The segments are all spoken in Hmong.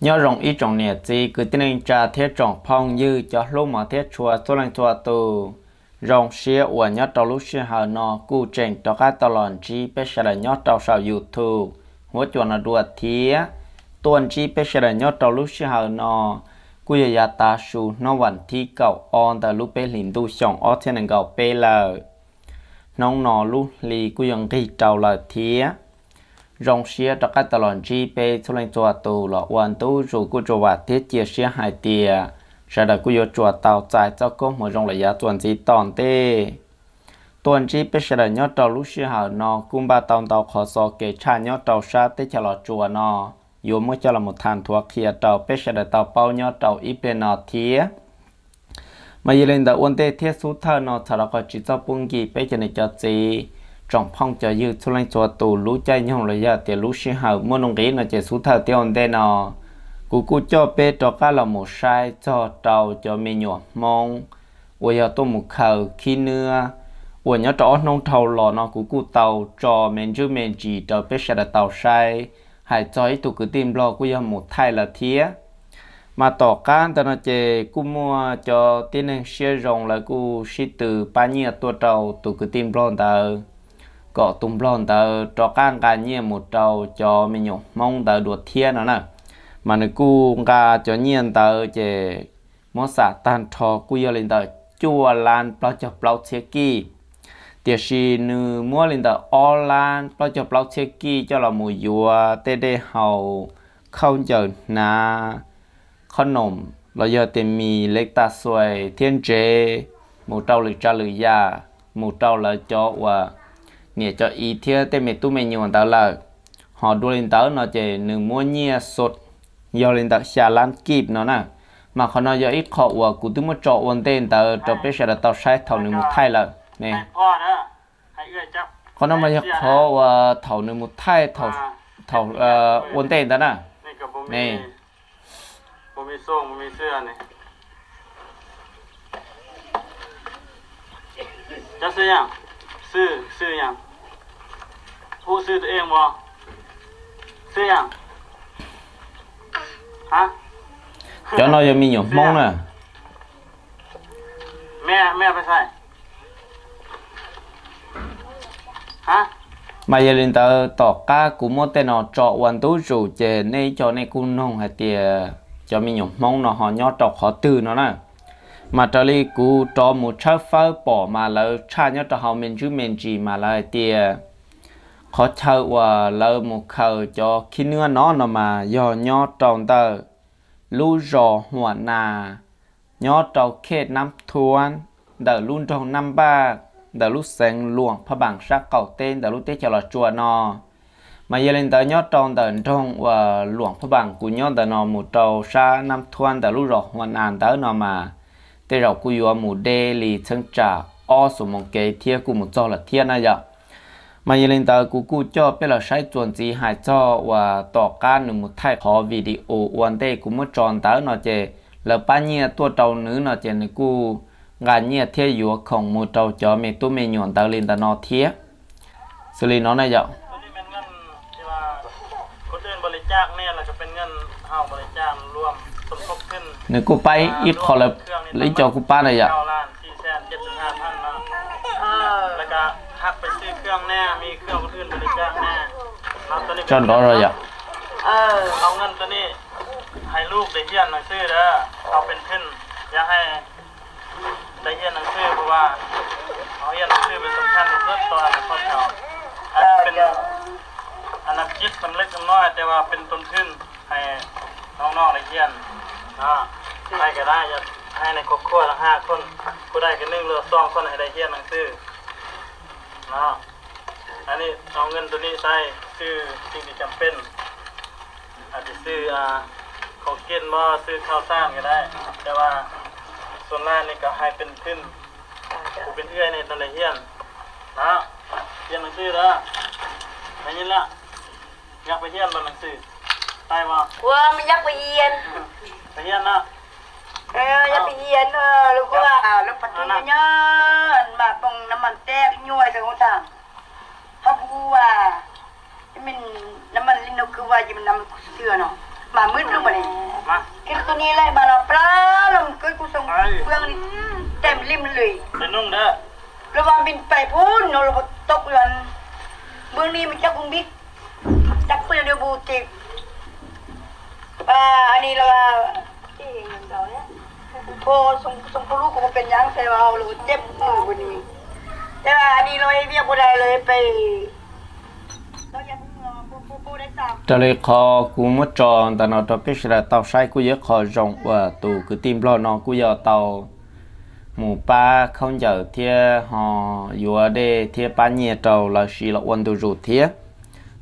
Nyob zoo ib tsoom niam txiv kwv tij neej tsa thiab tsoom phooj ywg cov hlub mos thiab tshua txhua leej txhua tus. Zoo siab uas nyob rau lub sij hawm no kuj tseem rov qab tau los ntsib peb sawv daws nyob rau saum YouTube huab cua no dua thiab. Tuaj ntsib peb sawv daws nyob rau lub sij hawm no kuj yog yav tav su hnub vas thib kaum ob ntawm lub peb hlis ntuj xyoo ob txhiab nees nkaum peb lawm. Hnub no lub hli kuj yog nqig rau lawm thiab. Zoo siab rov qab tau los ntsib peb txhua leej txhua tus los ua ntu zus kuj tsuas vam thiab cia siab hais tias sawv daws kuj yuav tsuas tau txais txoj koob hmoov zoo lawm yav txuas ntxiv tom ntej. Tuaj ntsib peb sawv daws nyob rau lub sij hawm no kuj npaj tau ntau qhov xov kev tshaj nyob rau sab teb chaws Los Tsuas no, yuav muab coj los tham nthuav qhia rau peb sawv daws tau paub nyob rau ib pliag no thiab. Mas yog li ntawd ua ntej thiab xub thawj no txhawm rau qhov tsis txhob pub nkim peb cov niam cov txiv, tsoom phooj cov ywg txhua leej txhua tus lub caij nyoog los yog tias lub sij hawm muaj nuj nqis no ces xub thawj thiab ua ntej no kuv kuj coj peb rov qab los mus saib txog rau cov me nyuam Hmoob uas yog tuaj mus khaws khib nywb uas nyob rau ob hnub dhau los no kuv kuj tau tso me ntsis me ntsis rau peb sawv daws tau saib, hais txog ib tug kwv tij Nplog kuj yog mus thaij lawm thiab. Mas tom qab ntawd no ces kuj muaj cov tib neeg siab zoo lawv kuj sib tw pab nyiaj tuaj rau tus kwv tij Nplog ntawd, kom tus Nplog ntawd rov qab nqa nyiaj mus rau cov me nyuam Hmoob ntawd dua thiab no na. Mas nws kuj nqa cov nyiaj ntawd ces muab xam tag nrho kuj yog li ntawm cuaj lab plaub caug plaub txhiab kij. Tiam sis nws muab li ntawm ob lab plaub caug plaub txhiab kij coj los mus yuav tej dej haus, khaub ncaws hnav, qhob noom los yog tias mis lev tas xuais thiab ntsev, mus rau lwm tsav lwm yam, mus rau lawv cov uas niam cov txiv thiab tej me tub me nyuam ntawd lawm. Ho dua li ntawd no ces nws muab nyiaj xu yog li ntawm xya lab kij no na. Mas qhov no yog ib qho uas kuv twb muab tso ua ntej ntawd rau peb sawv daws tau saib thaum nws mus thaij lawm ne. Qhov no mas yog qhov uas thaum nws mus thaij thaum ua ntej ntawd na. Ne, cov no yog me nyuam Hmoob na. Mas yog li ntawd tom qab kuv muab tej no tso ua ntu zus ces nej ib co nej kuj noog hais tias cov me nyuam Hmoob no ho nyob rau qhov twg no na. Mas raws li kuv rov mus tshawb fawb pom mas lawv tshaj nyob rau hauv me ntsis me ntsis mas lawv hais tias qhov chaw uas lawv mus khaws cov khib nywb no no mas yog nyob rau ntawm lub zos Huam Nas, nyob rau khej Nab Thuab, ntawm lub nroog Nab Npaj, ntawm lub xeev Luam Phaj Npaas sab qaum teb ntawm lub teb chaws Los Tsuas no. Mas yog li ntawd nyob rau ntawm nroog uas Luam Phaj Npaas kuv nyob ntawm no mus rau sab Nab Thuab ntawm lub zos Huam Nas ntawd no mas tej zaum kuj yuav mus deb li txheeb tsam ob xuab moos kev thiab kuj mus txog lawm thiab na yom. Mas yog li ntawd kuv kuj coj peb los saib txuas ntxiv hais txog uas tom qab nws mus thaij qhov video ua ntej kuv muab tso ntawd no ces lawv pab nyiaj tuaj rau nws no ces nws kuj nqa nyiaj thiab yuav khoom mus rau cov me tub me nyuam ntawd li ntawm no thiab. Xws li no na yom. Nws kuj pab ib qho lawv, ib co kuj pab na yom. Tso nrov rau yom. Anab jib sam lej sam noj hais tias ua pes tus thwj hais noj noj lawv hias, no, pais ka da, yog hais nej khuab khuab los ha khuab, khuab dai ka neeg los xoo khuab hais lawv hias neeg twg, no, nej au nqe tus nej sai xwb, tsis tsis cam pej, tsis xwb khoom kiaj mog, xwb khau xaj ka da, tias ua xuas laj nej kom hais pes thwj, kuv pes ywj nej tau lawv hias, no, hias neeg twg da, na nyi la, nyob pes hias los neeg twg, tai mog, ua me nyob pes hias, pes hias no, nyob pes hias, lub kuj, lub pas tw nyob, mas poob nab mas teb nyuaj tag, ho kuv ua, me nab mas li no kuv ua, yim nab mas kuv xwb no, Mas mwb lub mas li, kis tus ni lawm mas los plab los kuv xoo pw li, tes lim lwm, los mas npin pais pub no los tau kuv, npwg ni mas coj kuv npib, coj kuv npib mus tim, ni los, xoo pub lub kuv mus pem nyab pem los ua ceb pw ni, ces ni los vij ua dais los pem. Raws li qhov kuv muab tso ntawm no rau peb sawv daws tau saib kuj yog ib qho zoo uas tus kwv tij Nplog no kuj yog tau mus pab khaub ncaws thiab ho yuav dej thiab pab nyiaj rau lawv siv los ua ntu zus thiab.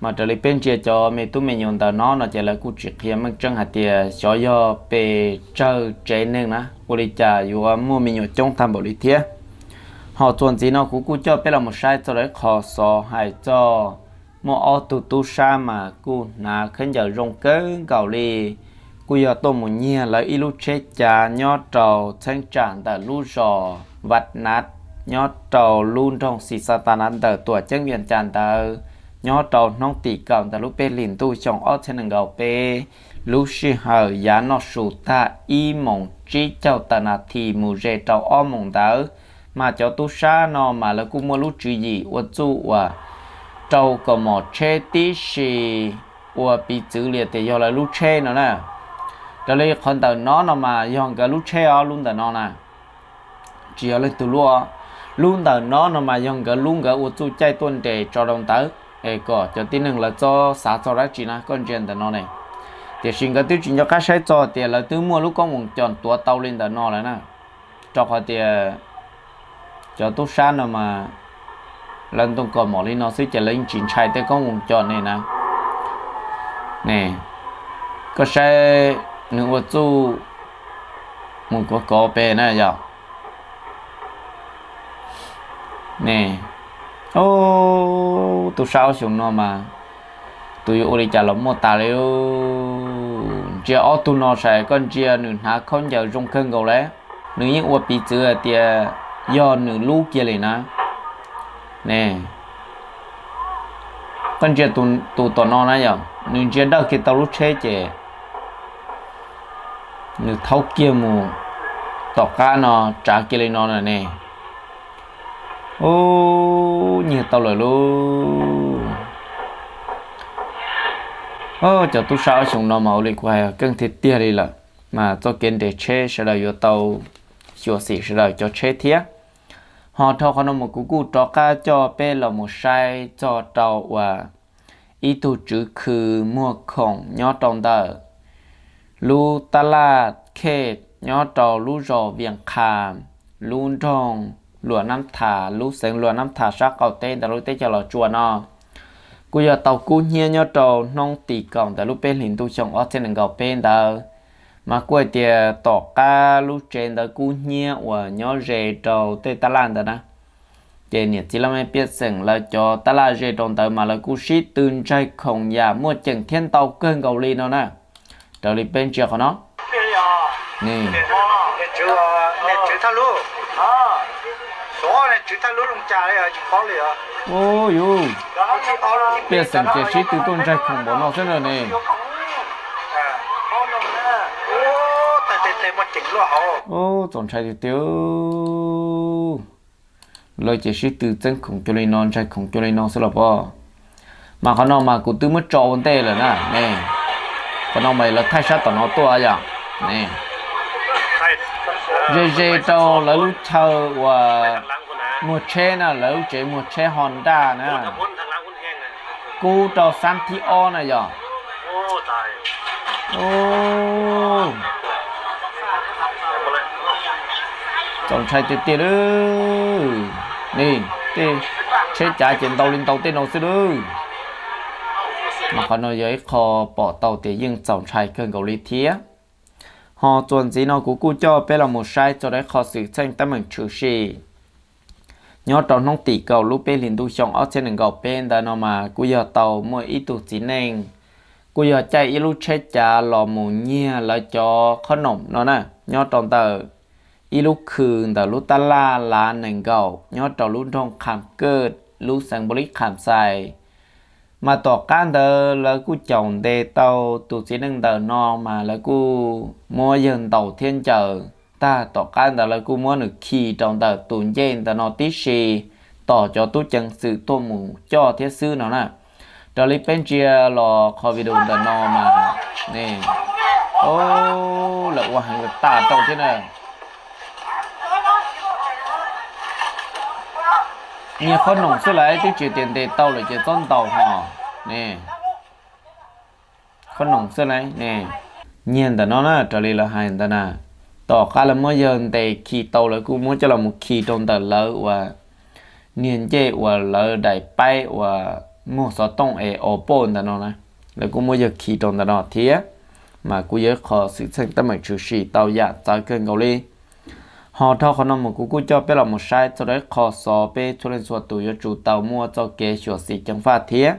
Mas raws li peb ntsia cov me tub me nyuam ntawm no no ces lawv kuj tsis qhia meej tseeb hais tias xyov yog pes tsawg tsev neeg na ua li cas yuav muaj me nyuam coob tag npaum li thiab. Ho txuas ntxiv no kuv kuj coj peb los mus saib txog rau ib qho xov hais txog muaj ob tug tub sab mas kuj hnav khaub ncaws zoo kawg nkaus li, kuj yog tuaj mus nyiag lawv ib lub tsheb cav nyob rau txheeb tsam ntawm lub zos Vaj Nav, nyob rau lub nroog Xis Xas Tas Nav ntawm tuam ceeb Vias Cas ntawd, nyob rau hnub tim kaum ntawm lub peb hlis ntuj xyoo ob txhiab nees nkaum peb, lub sij hawm yav noj su tag ib moos tsib caug tawm nas this mus ze rau ob moos ntawd, mas cov tub sab no mas lawv kuj muaj lub tswv yim ua txuj uas rau kaus mom tsheb tib si ua piv txwv li tias yog lawv lub tsheb no na. Raws li qhov ntawm no no mas yog nkawd lub tsheb os, lub ntawm no na, tsis yog leej twg lub. Lub ntawm no no mas yog nkawd lub, nkawd ua txuj caij tuaj nres tso rau ntawd es kom cov tib neeg lawv txhob xav txog dab tsi na, koj ntsia ntawm no ne. Tiam sis nkawd twb tsis nco qab saib txog tias lawv twb muaj lub koob moos cos tuav tau li ntawm no lawm na, rau qhov tias cov tub sab no mas lawv ntoo kaus mom li no xwb ces lawv yeej tsis ntshai tej koob moos cos ne na. Ne, koj saib nws ua txuj mus kov kov pem na yog. Ne, tub sab ob xyoos no mas tus yuav ua li cas los muaj tas li. Ntsia ob tug no saib, koj ntsia nws hnav khaub ncaws zoo kawg nkaus li, nws yeej ua piv txwv hais tias yog nws lub kiag li na. Ne, koj ntsia tus tom no na yog, nws ntsia dawj kiag tau lub tsheb ces nws thaub kiag mus tom qab no, tsav kiag li no na ne. Ub, nyiag tau lawm lauj. Cov tub sab ob xyoos no mas ua li kuv hais keej tiag tiag li lawm, mas txoj kev nres tsheb sawv daws yuav tau xyuam xim sawv daws cov tsheb thiab. Ho dhau qhov no mus kuv kuj rov qab coj peb los mus saib txog rau uas ib tug tswv khw muag khoom nyob rau ntawm lub tab laj khej nyob rau lub zos Vias Qhas, lub nroog Luam Nab Thas, lub xeev Luam Nab Thas sab qaum teb ntawm lub teb chaws Los Tsuas no, kuj yog tau kub hnyiab nyob rau hnub tim kaum ntawm lub peb hlis ntuj xyoo ob txhiab nees nkaum peb ntawd. Mas kuj hais tias tom qab lub tsev ntawd kub hnyiab uas nyob ze rau tej tab laj ntawd na, ces niam txiv laj mej pej xeem lawv cov tab laj ze rau ntawd mas lawv kuj sib tw ntsaig khoom yam muaj ceem thiab ntau kawg nkaus li no na. Raws li peb ntsia qhov no, pej xeem ces sib tw tuaj ntsaig khoom npaum no xwb na ne. Txaus ntshai tiag tiag. Lawv ces sib tw txeeb khoom cuag li no, ntsaig khoom cuag li no xwb los pob. Mas qhov no mas kuv twb muab tso ua ntej lawm na ne. Qhov no mas lawv thaij sab tom no tuaj yom. Ze ze rau lawv lub chaw uas muag tsheb na, lawv lub tsev muag tsheb Honda na. Kub rau xab thib ob na yog. Txaus ntshai tiag tiag lawm. Ne, tej tsheb cav ces ntau li ntau tej no xwb lawm. Mas qhov no yog ib qho pom tau tias yeej txaus ntshai kawg nkaus li thiab. Ho txuas ntxiv no kuv kuj coj peb los mus saib txog rau ib qho xwm txheej teeb meem tshwm sim nyob rau hnub tim kaum lub peb hlis ntuj xyoo ob txhiab nees nkaum peb ntawd no mas kuj yog tau muaj ib tug txiv neej kuj yog caij ib lub tsheb cav los mus nyiag lawv cov qhob noom no na, nyob rau ntawm ib lub khw ntawm lub tab laj Lav nees nkaum nyob rau lub nroog Kham Kaj, lub xeev Npaus Lis Kham Xais, Mas tom qab ntawd lawv kuj caum ntes tau tus txiv neej ntawm no mas lawv kuj muab yawg ntaus thiab ncaws tag. Tom qab ntawd lawv kuj muab nws khi rau ntawm tus ncej ntawm no tib si, tos cov tub ceev xwm tuaj mus coj thiab xwb no na. Raws li peb ntsia los qhov video ntawm no mas, ne, lawv ua heev tas rau thiab na. Nyiag qhob noom xwb lawm, twb tsis tias ntes tau lawm ces txhob ntaus ho, ne. Qhob noom xwb lawm ne. Nyiag ntawm no na, raws li lawv hais ntawd na, tom qab lawv muab yawg ntes khi tau lawv kuj muab coj los mus khi rau ntawm lawv uas niag ncej uas lawv daim paib uas muag xov tooj es o poj ntawm no na, lawv kuj muab yawg khi rau ntawm no thiab. Mas kuj yog ib qho xwm txheej teeb meem tshwm sim tau yam txawv kawg nkaus li. Ho dhau qhov no mus kuv kuj coj peb los mus saib txog rau ib qho xov peb txhua leej txhua tus yuav tsum tau muaj txoj kev xyuam xim ceev faj thiab.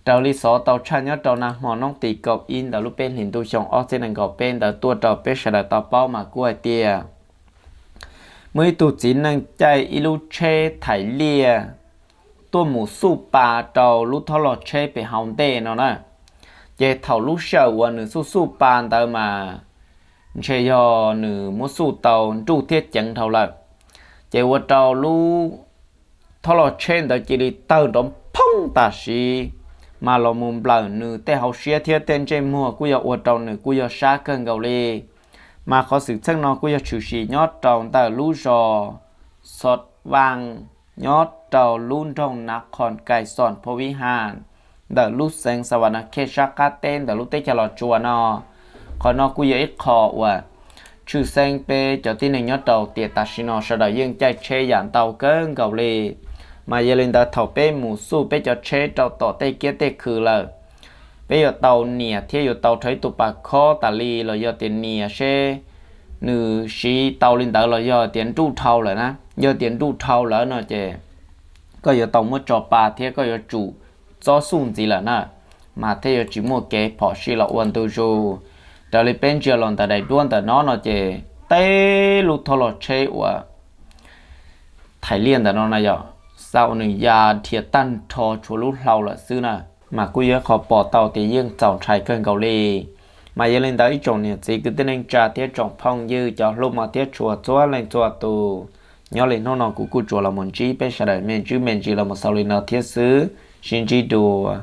Raws li xov tau tshaj nyob rau nag hmo hnub tim kaum ib ntawm lub peb hlis ntuj xyoo ob txhiab nees nkaum peb ntawd tuaj rau peb sawv daws tau paub mas kuj hais tias muaj ib tug txiv neej caij ib lub tsheb thaim liaj tuaj mus xuj pa rau lub thob loj tsheb pem hauv ntej no na. Ces thaum lub sij hawm uas nws xuj xuj pa ntawd mas ntshe yog nws muab xuj tau nruj thiab ceev dhau lawm, ces ua rau lub thob loj tsheb ntawd cia li tawg nrov phoob tam sid, mas los mus nplawm nws tej hauv siab thiab tej ntsej muag kuj yog ua rau nws kuj yog sab kawg nkaus li. Mas qhov xwm txheej no kuj yog tshwm sim nyob rau ntawm lub zos Xov Vaj, nyob rau lub nroog Nav Qhos Kais Xoos Pho Vib Has, ntawm lub xeev Xa Vas Nas Khej sab qab teb ntawm lub teb chaws Los Tsuas no. Qhov no kuj yog ib qho uas tshwj xeeb peb cov tib neeg nyob rau tiam tam sim no sawv daws yeej caij tsheb yam ntau kawg nkaus li. Mas yog li ntawd thaum peb mus xuj peb cov tsheb rau tom tej kiab tej khw lawm, peb yuav tau nias thiab yuav tau rho ib tug pas khob tas li los yog tias nias seb nws siv tau li ntawd los yog tias nruj dhau lawm na. Yog tias nruj dhau lawm no ces koj yuav tau muab tso pa thiab koj yuav tsum txhob xuj ntxiv lawm na, mas thiaj yuav tsis muaj kev phom sij los ua ntu zus. Raws li peb ntsia los ntawm daim duab ntawm no no ces teb lub thob loj tsheb uas thaim liaj ntawm no na yog xa ua nws ya dhia tag nrho tshuav lub hlau lawm xwb na. Mas kuj yog qhov pom tau tias yeej txaus ntshai kawg nkaus li. Mas yog li ntawd ib tsoom niam txiv kwv tij neej tsa thiab tsoom phooj ywg cov hlub mos thiab tshua txhua leej txhua tus, nyob li hnub no kuv kuj tsuas los mus ntsib peb sawv daws me ntsis me ntsis los mus xaus li no thiab xwb. Sib ntsib dua.